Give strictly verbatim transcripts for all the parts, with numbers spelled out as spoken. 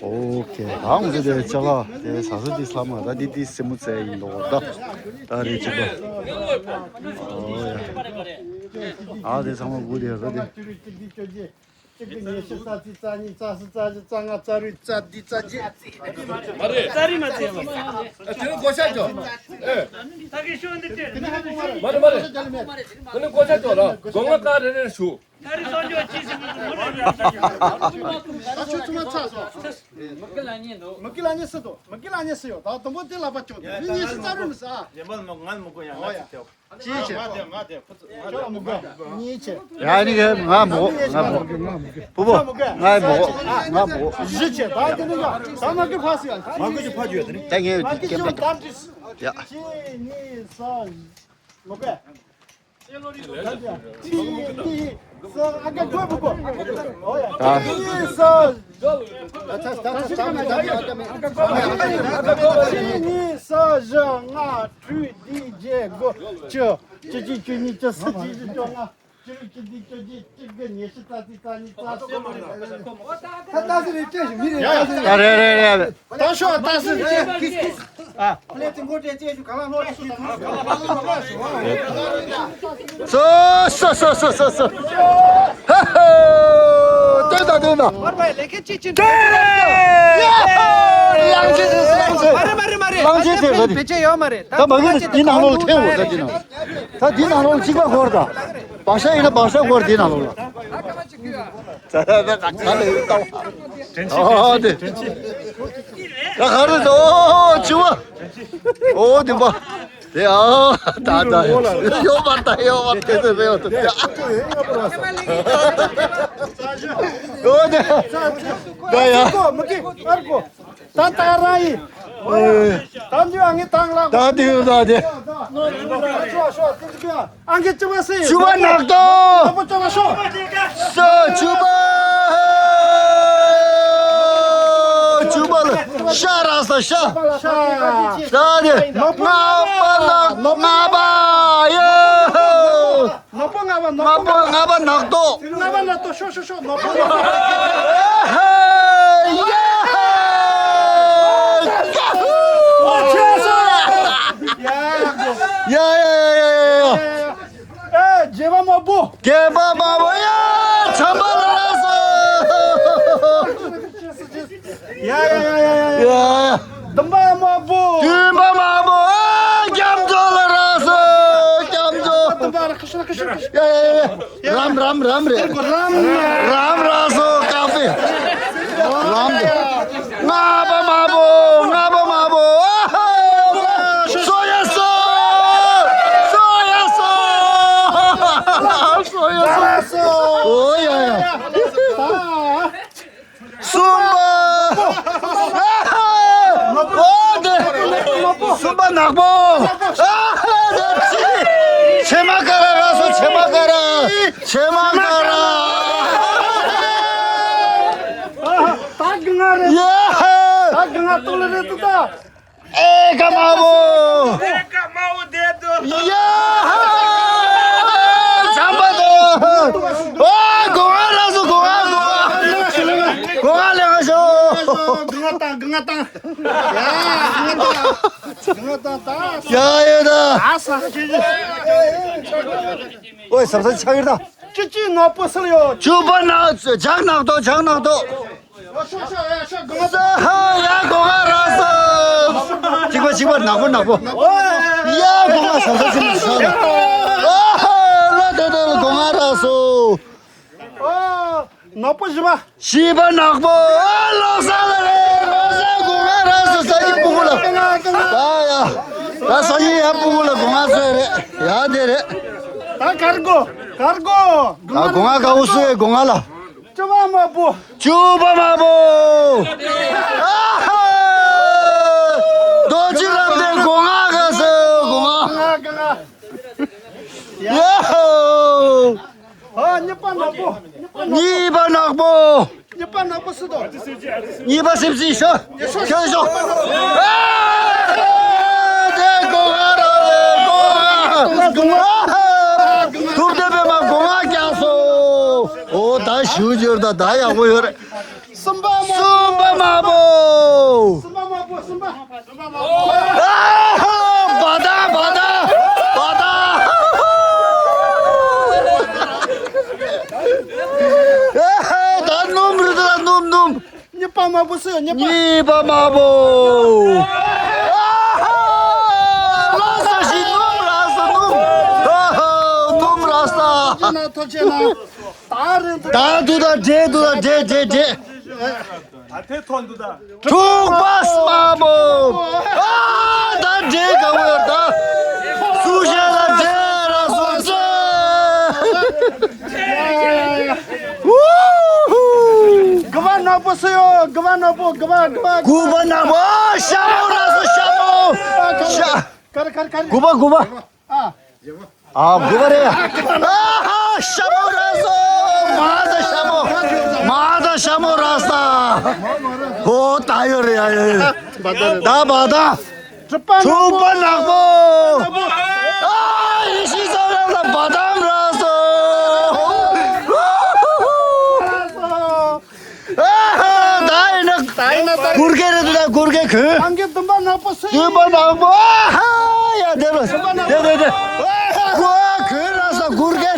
ཨོ་ཁེ། ད་ང་ཚོ་དེ་ཅ་ལག་དེ་ཟ་ས་དེ་ལྷག་མ། ད་འདི་དེ་སེན་མོ་རྩེ་ཡིན་འདུག་ད། ད་རེད་ཅི་པ། ཨོ་ཡ། ཨ་དེ་ཚང་མ་དགུ་དེ་ར་དེ། གཅིག་གི་ཉི་ཤུ་རྩ་གཅིག་རྩ་གཉིས་རྩ་གསུམ་རྩ་བཞི་རྩ་ལྔ་རྩ་དྲུག་རྩ་བདུན་རྩ་བརྒྱད། མ་རེད། རྩ་རི་མ་རྩེ་ཡོང་། ཨ་དེ་ནི་བགོ་བཤའ་རྒྱོབ། ཨེ། ད་གི་ཤོག་འདི་སྤྲད། མ་རེད་མ་རེད། དེ་ནི་བགོ་བཤའ་རྒྱོབ་ལ། སྒོ་ང་ཀ་རེ་རེ་ཞུ། ད་རི་སོ་ཇོ་ཅི་ཞིག་མི་འདུག་མི་རེད། ད་ཆུ་ཚང་མ་ཚ་སོང་། མ་གི་ལ་ཉེ་འདུག་མ་གི་ལ་ཉེ་སི་འདུག་མ་གི་ལ་ཉེ་སི་ཡོད། ད་དུམ་བུ་དེ་ལ་པ་ཅོག་དེ་མི་ཉེ་སི་རྩ་རུ་མི་ས། ཡན་པ་ལ་མ་ང་ལ་མ་གོ་ཡང་ང་ཅིག་དེ། ཅི་ཆེ། ང་དེ་ང་དེ་ཁོ་ཚོ་ང་དེ་མ་གོ་གཉིས་ཆེ། ཡ་ནི་ག་ང་མ་གོ་ང་མ་གོ། བུ་བུ་ང་མ་གོ་ང་མ་གོ། བཞི་ཆེ། ད་དེ་ནི་ཡ་ད་མ་གི་ཕ་སི་ཡ། མ་གི་ཅི་ཕ་ཅོ་ཡ་དེ་ནི། ད་ངས་མ་གི་ཅི་ཡ་ད་དྲིས། ཡ། གཅིག་གཉིས་གསུམ། མ་གི། གཅིག་གཉིས་གསུམ། ཨ་ཀ་གོ་མ་གོ། ཨོ་ཡ། གཅིག་གཉིས་གསུམ། གཅིག་གཉིས་གསུམ་བཞི་ལྔ་དྲུག་བདུན་བརྒྱད་དགུ་བཅུ། བཅུ་གཅིག་བཅུ་གཉིས་བཅུ་གསུམ་བཅུ་བཞི་བཅུ་ལྔ། བཅུ་དྲུག་བཅུ་བདུན་བཅུ་གསུམ་བཅུ་བཞི་བཅུ་ལྔ། བཅུ་དྲུག་བཅུ་བདུན་བཅུ་བརྒྱད་བཅུ་དགུ། ཉི་ཤུ་རྩ་གཅིག་རྩ་གཉིས་རྩ་གསུམ། ད་ལྟ་སི་རེད་ཅེས་ཞུ་མི་རེད། ད་རེད་རེད་རེད། ད་ཤོག་ད་སི་རེད། ཨ་ལེ་ཏི་མགོ་ཏྲེ་ཅེས་ཞུ་ག་ལ་ལྷོ་རེད་ཞུ། སོ་སོ་སོ་སོ་སོ། ཧ་ཧ། ཏེ་ད་ཏེ་ད། མར་བའི་ལེ་ཁེ་ཅི་ཅི། ཏེ། ཡ་ཧ། ལང་ཅི་ཏེ་ལང་ཅི། མ་རེད་མ་རེད་མ་རེད། ལང་ཅི་ཏེ་རེད། བེད་སྤྱོད་ཡོད་མ་རེད། ད་མ་གི་འདི་ནང་ལོགས་ལ་ཐེབས་འོ་ད་འདི་ནང་། ད་འདི་ནང་ལོགས་གཅིག་པ་འཁོར་ད། བག་ཤ་ཡིན་ན་བག་ཤ་འཁོར་འདི་ནང་ལོགས་ལ། ད་ད་ད་ད་ད་ལེ་ད། ཨོ་དེ། ད་ག་རེ་ད་ཨོ་ཅི་བ། ཨོ་དེ་པ། དེ་ཨ་ད་ད་ཡོ་བ་ད་ཡོ་བ་དེ་དེ་རེ་ཡོ་དེ། ཨོ་དེ། ད་ཡ། ད་ད་ར་ཡི། ད་འདི་ཨང་གི་དང་ལ། ད་འདི་ད་འདི། ཤོ་ཤོ་ཏི་ཏི། ཨང་གི་བཅུ་པ་སི། བཅུ་པ་ནག་ཏོ། ནག་པོ་བཅུ་པ་ཤོ། ཤོ་བཅུ་པ། བཅུ་པ་ལ་ཤ་ར་ས་ཤ། ཤ། ད་འདི་ནག་པོ་ལྔ་པ་ནག་ལྔ་པ་ཡོ། ནག་པོ་ལྔ་པ་ནག་པོ་ལྔ་པ་ནག་ཏོ། ལྔ་པ་ནག་ཏོ་ཤོ་ཤོ་ཤོ་ནག་པོ་ལྔ་པ། ཧེ་ཡ་ཧེ། ཡ་ཡ་ཡ་ཡ་ཡ། ཨེ་རྒྱལ་བ་དམར་པོ། རྒྱལ་བ་དམར་པོ་ཡ་བྱམས་པ་ལ་སོ། ཡ་ཡ་ཡ་ཡ་ཡ། ཡ། བདུན་པ་དམར་པོ། བདུན་པ་དམར་པོ། ཨ་སྐྱབས་འགྲོ་ལ་ར་སོ། སྐྱབས་འགྲོ། བདུན་པ་ར་ཁ་ཤ་ཁ་ཤ་ཁ་ཤ། ཡ་ཡ་ཡ། རམ་རམ་རམ་རེད། རམ། རམ་ར་སོ་ཀ་ཕེ། རམ། ལྔ་པ་དམར་པོ། ལྔ་པ་དམར་པོ། ཨ་ཧ། སོ་ཡ་སོ། སོ་ཡ་སོ། སོ་ཡ་སོ། ཨོ་ཡ་ཡ། གསུམ་པ། ཨོ་དེ། གསུམ་པ་ནག་པོ། ཨ་ཧ་དེ་ཕྱི། ཕྱེ་མ་ཀ་ར་ར་སོ་ཕྱེ་མ་ཀ་ར། ཕྱེ་མ་ཀ་ར། ད་གི་ང་རེད། ཡ་ཧ། ད་གི་ང་ཏོ་ལ་རེད་ཏུ་ད། ཨེ་ཀ་དམར་པོ། ཨེ་ཀ་དམར་པོ་བསྡད་འདུག་ཡ་ཧ། བྱམས་པ་དང་། ཨོ་སྒོ་ང་རག་སོང་སྒོ་ང་སྒོ་ང་། སྒོ་ང་ལེན་ང་ཤོག་སྒོ་ང་བཏང་སྒོ་ང་བཏང་། ཡ་སྒོ་ང་བཏང་སྒོ་ང་བཏང་། ཡ་ཡོད་ད། ཨ་ས་ཁ་ཆེ་ཆེ། ཨོའི་ཟབ་ཟབ་ཆགས་ཡོད་ད། ཅི་ཅི་ནག་པོ་སིལ་ཡོད། བཅུ་པ་ནག་ཇག་ནག་ཏོ་ཇག་ནག་ཏོ། ཤོག་ཤོག་ཡ་ཤོག་སྒོ་ང་ས་ཧ་ཡ་སྒོ་ང་རག་སོང་། གཅིག་པ་གཅིག་པ་ནག་པོ་ནག་པོ། ཡ་སྒོ་ང་ས་ས་ས་ས། ཨ་ཧ་ལ་དེ་དེ་ལ་སྒོ་ང་རག་སོང་། ཨ་ནག་པོ་བཞི་པ། བཞི་པ་ནག་པོ། ཨ་ལོག་ས་ལ་རེད་ལོག་ས་སྒོ་ང་རག་སོང་ས་ཡི་སྤུ་གུ་ལ། ད་ཡ། ད་ས་ཡི་ཡ་སྤུ་གུ་ལ་སྒོ་ང་ཚོས་རེད་ཡ་དེ་རེད། ད་གར་གོ་གར་གོ། ད་སྒོ་ང་ག་འུ་སུ་ཡ་སྒོ་ང་ལ། བཅུ་པ་དམར་པོ། བཅུ་པ་དམར་པོ། ཨ་ཧ། རྡོ་རྗེ་རབ་བརྟན་སྒོ་ང་ག་ས་སྒོ་ང་། ཡ་ཧོ། ཨ་གཉིས་པ་ནག་པོ། གཉིས་པ་ནག་པོ། གཉིས་པ་ནག་པོ་སུ་དོ། གཉིས་པ་སིབ་སིབ་ཤོ། ཁྱོད་ཤོ། ཨ་དེ་སྒོ་ང་ར་སྒོ་ང་། ཐུབ་བསྟན་པད་མ་སྒོ་ང་རྒྱག་སོང་། ཨོ་ད་ཞུ་འབྱོར་ད་ད་ཡག་པོ་ཡོད་རེད། གསུམ་པ་མ། སུམ་པ་དམར་པོ། སུམ་པ་དམར་པོ། སུམ་པ། ཨ་ཧ། བ་དང་བ་དང་བ་དང་། ཨ་ཧ། ད་སྣུམ་རེད། ད་སྣུམ་སྣུམ། གཉིས་པ་དམར་པོ་སུ་ཡོད། གཉིས་པ། གཉིས་པ་དམར་པོ། ཨ་ཧ། ལགས་སོ། ཞིག་སྣུམ་རག་སོང་། སྣུམ། ཨ་ཧ། སྣུམ་རག་སོང་། ཐོབ་ཆེ་ན་ཐོབ་ཆེ་ན། ད་རེད། ད་འདུག་ད་འདྲེ་འདུག་ད་འདྲེ་འདྲེ་འདྲེ། ད་དེ་ཐོན་འདུག་ད། དྲུག་པ་དམར་པོ། ཨ་ད་འདྲེ་ག་བོ་ཡོད་ད། སུ་ཤ་ལ་འདྲེ་ར་སུ་ཤ། ཝུ་ཧུ། དགུ་པ་ནག་པོ་སུ་ཡོད། དགུ་པ་ནག་པོ། དགུ་པ། དགུ་པ། དགུ་པ་ནག་པོ། ཨ་ཤ་མོ་ར་སོ་ཤ་མོ། ཤ། ཀར་ཀར་ཀར། དགུ་པ། དགུ་པ། ཨ། ཨ་དགུ་པ་རེད། ཨ་ཧ། ཤ་མོ་རག་སོང་། མ་ད་ཤ་མོ། མ་ད་ཤ་མོ་རག་སོང་། ཧོ་ད་ཡོད་རེད། ཡ་ཡ་ཡ། ད་བ་དང་། དྲུག་པ་ནག་པོ། ཨ་ཡེ་ཤེས་ས་ར་ལ་བ་དང་རག་སོང་། ཨ་ཧ། ད་ཡིན་ན། ད་ཡིན་ན་ད། གུར་གེ་རེད་འདུག་ད་གུར་གེ་གོན། ཨང་ཀི་བདུན་པ་ནག་པོ་སུ། བདུན་པ་ནག་པོ། ཨ་ཧ། ཡ་དེ་རུ། དེ་དེ་དེ། གུར་གོན་རག་སོང་། གུར་གེ།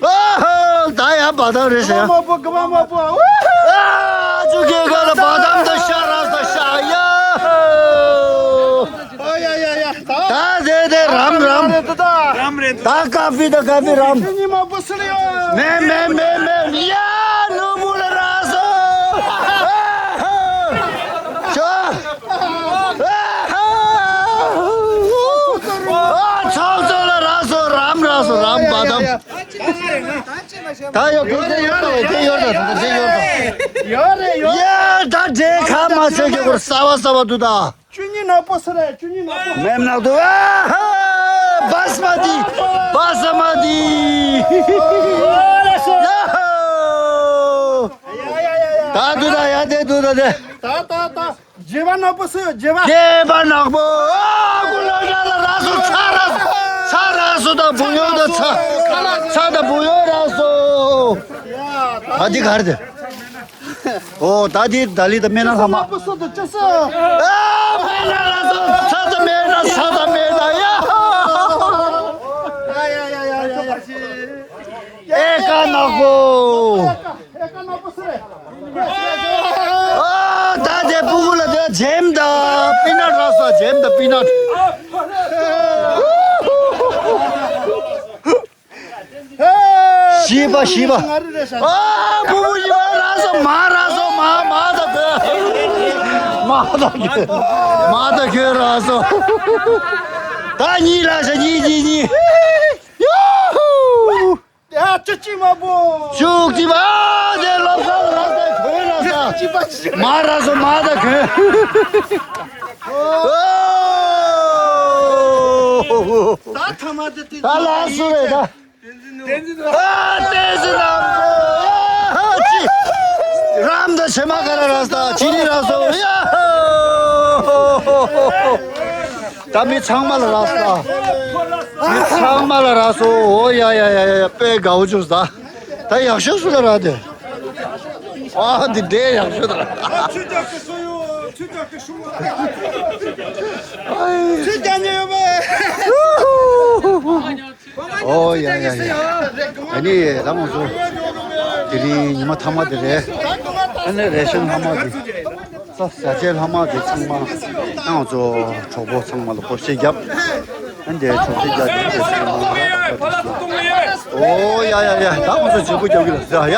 ཨ་ཧ། ད་ཡ་བ་དང་རེད་ཟེར། དམར་པོ། དགུ་པ་དམར་པོ། ཨ་ཅུ་གེ་ག་ལ་བ་དང་ད་ཤ་རག་སོང་། ཤ་ཡ། ཨ་ཡ་ཡ་ཡ། ད་ད་དེ་དེ་རམ་རམ། རེད་ད། རམ་རེད། ད་ཀ་ཧྥི་ད་ཀ་ཧྥི་རམ། ཁྱེད་གཉིས་མ་བུ་སི་ལི་ཡོད། མེ་མེ་མེ་མེ། ཡ་ནུ་བུ་ལ་རག་སོང་། ཤ། ཨ་ཚོགས་གཙོ་ལ་རག་སོང་། རམ་རག་སོང་། རམ་བ་དང་། ད་ཡོད་གི། དེ་ཡོད་ད། དེ་ཡོད་ད། དེ་ཡོད་ད། ཡོད་རེད་ཡོད། ཡ་ད་འདྲེ་ཁ་མ་ཚོད་ཀྱི་གུར་གསར་བ་གསར་བ་འདུག་ད། བཅུ་གཉིས་ནག་པོ་སུ་རེད། བཅུ་གཉིས་ནག་པོ། མེམ་ནག་ཏུ། ཨ་ཧ། བ་སི་མ་ཏི། བ་སི་མ་ཏི། ཡ་ཧོ། ད་དུ་ད་ཡ་དེ་དུ་ད་དེ། ད་ད་ད། བརྒྱད་པ་ནག་པོ་སུ་ཡོད། བརྒྱད་པ། བརྒྱད་པ་ནག་པོ། ཨ་ཀུ་ལོ་ཡ་ལ་རག་སོང་། ཚ་རག་སོང་། ཚ་རག་སོང་། ད་བུ་ཡོད་ད། ཚ། ཚ་ད་བུ་ཡོད་རག་སོང་། ད་འདི་ག་རེད་དེ། ཨོ་ད་འདི་ད་ལི་ད་སྨན་སྣ་ལྷ་མ། ཨ་སྨན་སྣ་ལྷ་མ། ཚ་ཚ་སྨན་སྣ། ཚ་ཚ་སྨན་སྣ། ཡ་ཧོ། ཨེ་ཀ་ནག་པོ། ཨ་ད་དེ་ཕྲུ་གུ་ལ་དེ་ཇེམ་དང་པི་ནཊ་རག་སོང་། ཇེམ་དང་པི་ནཊ། བཞི་པ། བཞི་པ། ཨ་ཕྲུ་གུ་བཞི་པ་རག་སོང་། མ་རག་སོང་། མ། མ་ད་དེ། མ་ད་ཁྱོད། མ་ད་ཁྱོད་རག་སོང་། ད་གཉིས་རག་སོང་། གཉིས། གཉིས། གཉིས། ཡ་ཧུ། ཡ་བཅུ་གཅིག་མ་པོ། བཅུ་གཅིག་པ། དེ་ལོ་ས་ལ་ས་གོས་ལ་ས། བཅུ་གཅིག་པ། མ་རག་སོང་། མ་ད་གོས། ད་ཐ་མ་དེ་དེ། ད་ལ་སུ་རེད་ད། ཨ་བསྟན་འཛིན་རྣམ་རྒྱལ། ཨ་ཅི། རམ་ད་ཕྱེ་མ་ག་ར་རག་ད། ཅི་ནི་རག་སོང་། ཡ་ཧོ། ད་མི་ཚང་མ་ལ་རག་སོང་། མི་ཚང་མ་ལ་རག་སོང་། ཨོ་ཡ་ཡ་ཡ་ཡ། དཔེ་དགའ་བོ་བྱུང་ད། ད་ཡག་ཤོས་སུ་ལ་རག་དེ། ཨ་འདི་འདྲའི་ཡག་ཤོས་ད་རག་ད། ཆུ་རྒྱག་གི་སུ་ཡོད། ཆུ་རྒྱག་གི་སུ་ཡོད། ཨའི། ཆུ་རྒྱག་ཉེ་ཡོད་པས། ཨོ་ཡ་ཡ་ཡ། ཨ་ནི་ད་ང་ཚོ་དེ་རིང་ཉི་མ་མཐའ་མ་དེ་རེད། ཨ་ནི་རེ་ཤན་ལྷག་མ་དེ། ས་ས་ཆའི་ལྷག་མ་དེ་ཚང་མ་ང་ཚོ་གྲོགས་པོ་ཚང་མ་ལ་སྒོར་གཞས་བརྒྱབ། ཨ་འདྲའི་གྲོགས་གཞས་བརྒྱབ་དེ་ཚང་མ་ལ་ཨོ་ཡ་ཡ་ཡ། ད་ང་ཚོ་བྱེད་སྒོ་རྒྱག་གི་ལ་ཡ།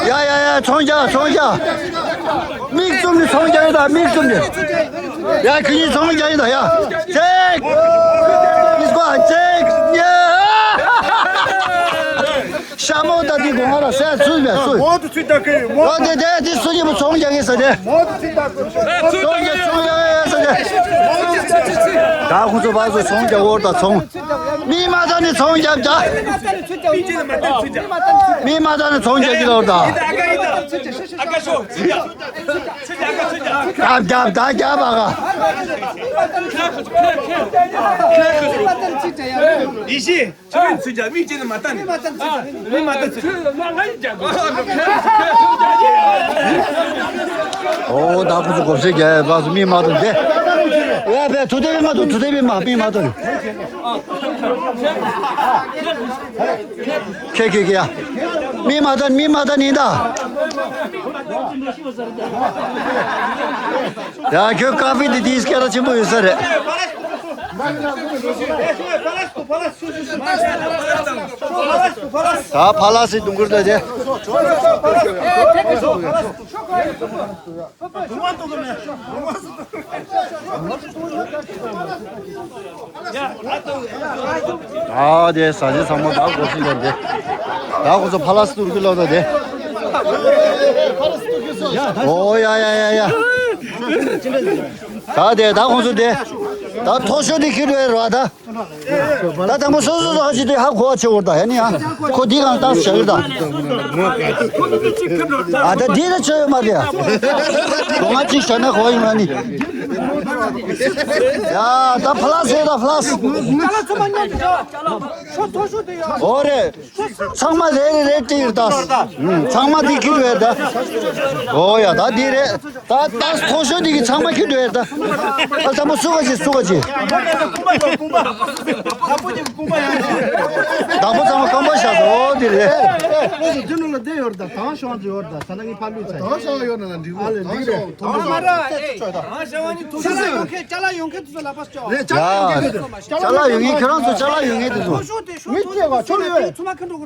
ཡ་ཡ་ཡ། ཚོང་རྒྱག་ཚོང་རྒྱག་མིག་བཙུམ་ནས་ཚོང་རྒྱག་ཡོད་ད། མིག་བཙུམ་ནས། ཡ་ཁྱེད་གཉིས་ཚོང་རྒྱག་ཡོད་ད་ཡ། ཅེག་མིག་སྒོ་ཅེག་ཡ། ཤ་མོ་ད་འདི་སྒོ་ང་ར་སེ་ཚུད་པས་ཚུད། མོ་དུ་ཚུད་ད་གི་མོ། ཨོ་དེ་དེ་དེ་སུ་ཡིན་པ་ཚོང་རྒྱག་གི་ས་དེ། མོ་དུ་ཚུད་ད་གི་ཚོང་རྒྱག་གི་ས་དེ། ད་ཁོ་ཚོ་བ་ཚོ་ཚོང་རྒྱག་འོར་ད་ཚོང་། མི་མ་ད་ནི་ཚོང་རྒྱག་ད། མི་མ་ད་ནི་ཚོང་རྒྱག་གི་ལོར་ད། རྒྱབ་རྒྱབ་ད་རྒྱབ་ཨ་ག་ཡིན་ཤི། ཁྱོད་ཚུན་ཆད་མིག་གཅིག་ནས་མ་ལྟ་ནས། མི་མ་ལྟ་ཚུན་ཆད། ཨོ་ད་ཁོ་ཚོ་གོ་སེ་རྒྱ་ཡ་བ་སུ་མི་མ་ལྟ་དེ། ཡ་བས་ཐུ་དེ་བི་མ་ཐུ་དེ་བི་མ་མི་མ་ལྟ་ནས། ཁེ་ཁེ་ཁེ་ཡ། མི་མ་ལྟ་མི་མ་ལྟ་ནི་ད། ཡ་ཁྱོད་ཀ་ཕི་འདི་དེའི་སྐད་གྲགས་ཆེན་པོ་ཡོད་ས་རེད། ད་ཕ་ལ་སི་དུང་གུར་ད་དེ། ཨ་དེ་ཟ་ཆེ་ཚང་མ་ད་གོ་སི་ལ་དེ། ད་ཁོ་ཚོ་ཕ་ལ་སི་དུར་གི་ལོ་ད་དེ། ཨོ་ཡ་ཡ་ཡ་ཡ། ད་དེ་ད་ཁོ་ཚོ་དེ། ད་མཐོ་ཤོས་དེ་ཁྱེར་བའི་རོ་ད། ད་དང་པོ་སོ་སོ་སོ་ཧ་ཅི་དེ་ཧ་གོ་བ་ཆེ་བོར་ད་ཧེ་ནི་ཡ། ཁོ་དེ་གང་ད་ཤ་གི་ད། ཨ་ད་དེ་ད་ཆོ་ཡོད་མ་རེད་ཡ། ལོ་ང་གཅིག་ཤ་ན་གོ་ཡིན་ང་ནི། ཡ་ད་ཕ་ལ་སི་ད་ཕ་ལ་སི། ཨོ་རེད། ཚང་མ་རེ་རེ་རེ་ཏིར་ད། ཚང་མ་འདི་ཁྱེར་བས་ད། ཨོ་ཡ་ད་འདི་རེད། ད་ད་མཐོ་ཤོས་འདི་གི་ཚང་མ་ཁྱེར་བས་ད། ཨ་ཚང་མ་སུ་ག་ཅི་སུ་ག་ཅི། བདག་པོ་ཚང་མ་རྐང་པ་བཞག་སོ་ཨོ་འདི་རེད། ཨོ་ཟོ་ཅི་ནོ་ལ་བསྡད་ཡོད་རེད་ད། དང་ཤོང་ཅི་ཡོད་རེད་ད། ས་ན་ངའི་ཕ་ལུས་ཚ། དང་ཤོང་ཡོད་ན་ན་འགྲིག་གོ། ཨ་ལེ་འགྲིག་རེད། དང་ཤོང་ཡོད་ན་ན་འགྲིག་གོ། ཅ་ལག་ཡོང་མཁན་ཅ་ལག་ཡོང་མཁན། རེད། ཅ་ལག་ཡོད་མཁན་དེ་ཚོ། ཅ་ལག་ཡོད་མཁན་ཁྱོད་རང་ཚོ་ཅ་ལག་ཡོད་མཁན་དེ་ཚོ། ངས་བལྟས་པ་ཁྱོད་ཡོད།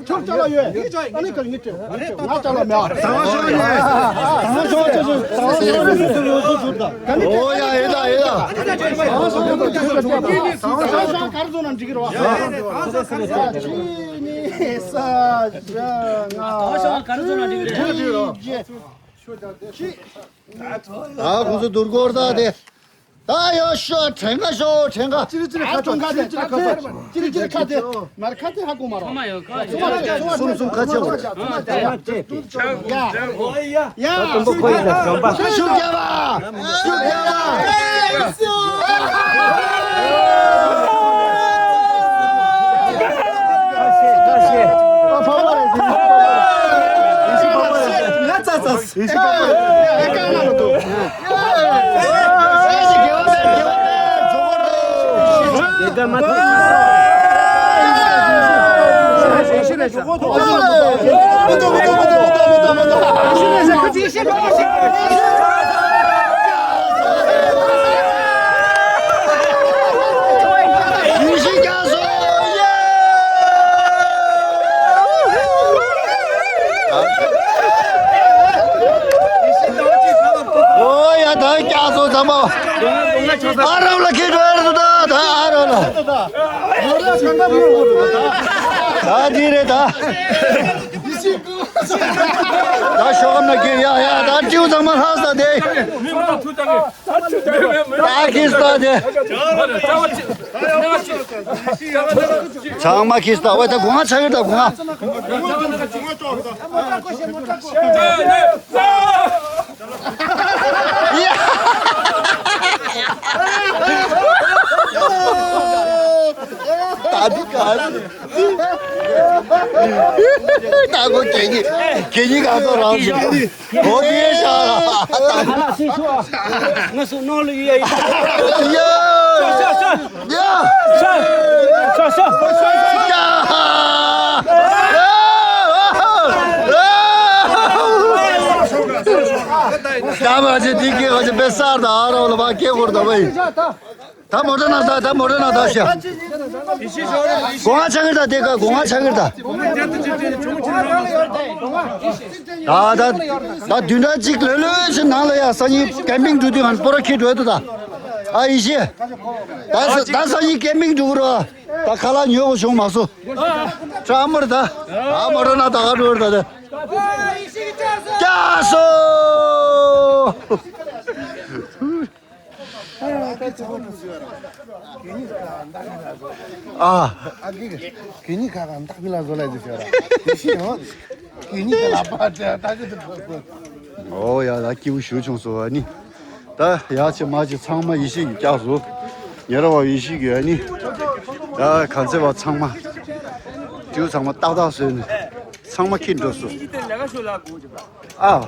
ཁྱོད་ཅ་ལག་ཡོད། ཨ་ནི་ཁྱོད་ངས་བལྟས་པ་ང་ཅ་ལག་མེད། ང་ཅ་ལག་མེད། ཨོ་ཡ་ཡེ་ད་ཡེ་ད། ག་རེ་བཟོ་ན་འགྲིག་གི་རེད་བ། གཅིག་གཉིས་གསུམ་བཞི་ལྔ། ད་ཁོ་ཚོ་སྡུར་སྐོར་ད་དེ། ད་ཡོད་ཤོག་ཁྲེང་ཀ་ཤོག་ཁྲེང་ཀ། ཅི་རི་ཅི་རི་ཁ་ཐོང་ཁ་ཐེ། ཅི་རི་ཅི་རི་ཁ་ཐེ། མར་ཁ་ཐེ་ཧ་གོ་མ་རོ། གསུམ་གསུམ་ཁ་ཆེ་བ། ཡ། ཡ། དུམ་བུ་ཁོ་ཡི་ད་ཞོན་པ། ཤུགས་རྒྱབ་པ། ཤུགས་རྒྱབ་པ། ང་ཚ་ཚ། ཨོ་ཡ་ད་སྐྱག་སོ་ཚང་མ། ཨ་རབ་ལ་ཁྱེད་འགྲོ་ཡ་རེད་ད། ད་ཨ་རབ་ལ། ད་འདི་རེད་ད། ད་ཤོག་ཨམ་ན་ཁྱེད་ཡ་ཡ་ད་ཏིའུ་ཚང་མ་ལྷག་ས་དེ། ད་ཁྱེད་ས་དེ། ཚང་མ་ཁྱེད་ས་ད། ཝེ་ད་གོང་ང་ཆ་གི་ད་གོང་ང་། ད་འདི་ག་རེ། ད་གོ་གད་སྙིགས། གད་སྙིགས་ག་ཚོད་རང་བཞིན། ཨོ་དེ་ཤ་ལ། ཨ་ལ་སི་ཤོ། ང་སུ་ནོ་ལུ་ཡ་ཡ། ཡ། ཤ་ཤ་ཤ། ཡ། ཤ་ཤ་ཤ། ཤ་ཤ་ཤ། ཡ། ད་མ་ཅི་དེ་ཀེ་ཧོ་ཅི་པེ་སར་ད་ཨ་རོ་ལ་བ་ཀེ་ཧོར་ད་བའི། ད་མོ་ཊ་ན་ད་ད་མོ་ཊ་ན་ད་ཤ། སྒོ་ང་ཆ་གིར་ད་དེ་ཀ་སྒོ་ང་ཆ་གིར་ད། ད་ད་ད་བདུན་ཕྲག་གཅིག་ལོས་ལོས་ཤི་ནང་ལ་ཡ་སང་ཉིན་ཀེམ་པིང་འགྲོ་དུས་ཧན་སྤོ་ར་ཁྱི་འགྲོ་དུ་ད། ཨ་ཡི་ཤེ། ད་ད་སང་ཉིན་ཀེམ་པིང་འགྲོ་གི་རོ། ད་ཁ་ལག་ཉོ་གི་བྱུང་མ་སོ། ཁྲ་མར་ད། ཨ་མོ་ཊ་ན་ད་ག་འགྲོ་ད་ད། ཀྱ་སོ། ཨ། ཨ་གི་གི་ནི་ཁ་ག་འདག་མི་ལ་བཟོ་ལ་ཟེར་ཤོད་ར། གི་ཤི་ཡོང་། གི་ནི་ཁ་ལ་པ་ཏྲ་ད་ཅི་ཏུ་ཁོ་ཁོ། ཨོ་ཡ་ད་སྐྱིད་པོ་ཞུ་བྱུང་སོང་ཨ་ནི། ད་ཡག་ཆེ་མ་ཆེ་ཚང་མ་ཡེ་ཤེས་ཀྱིས་བཀྱགས་སོང་། ཉེ་ར་བ་ཡེ་ཤེས་ཀྱིས་ཨ་ནི། ད་གང་ཚེ་བ་ཚང་མ། སྤྲེའུ་ཚང་མ་ཏག་ཏག་བཟོས་ནས། ཚང་མ་ཁྱེར་འགྲོ་སོང་། ཨ།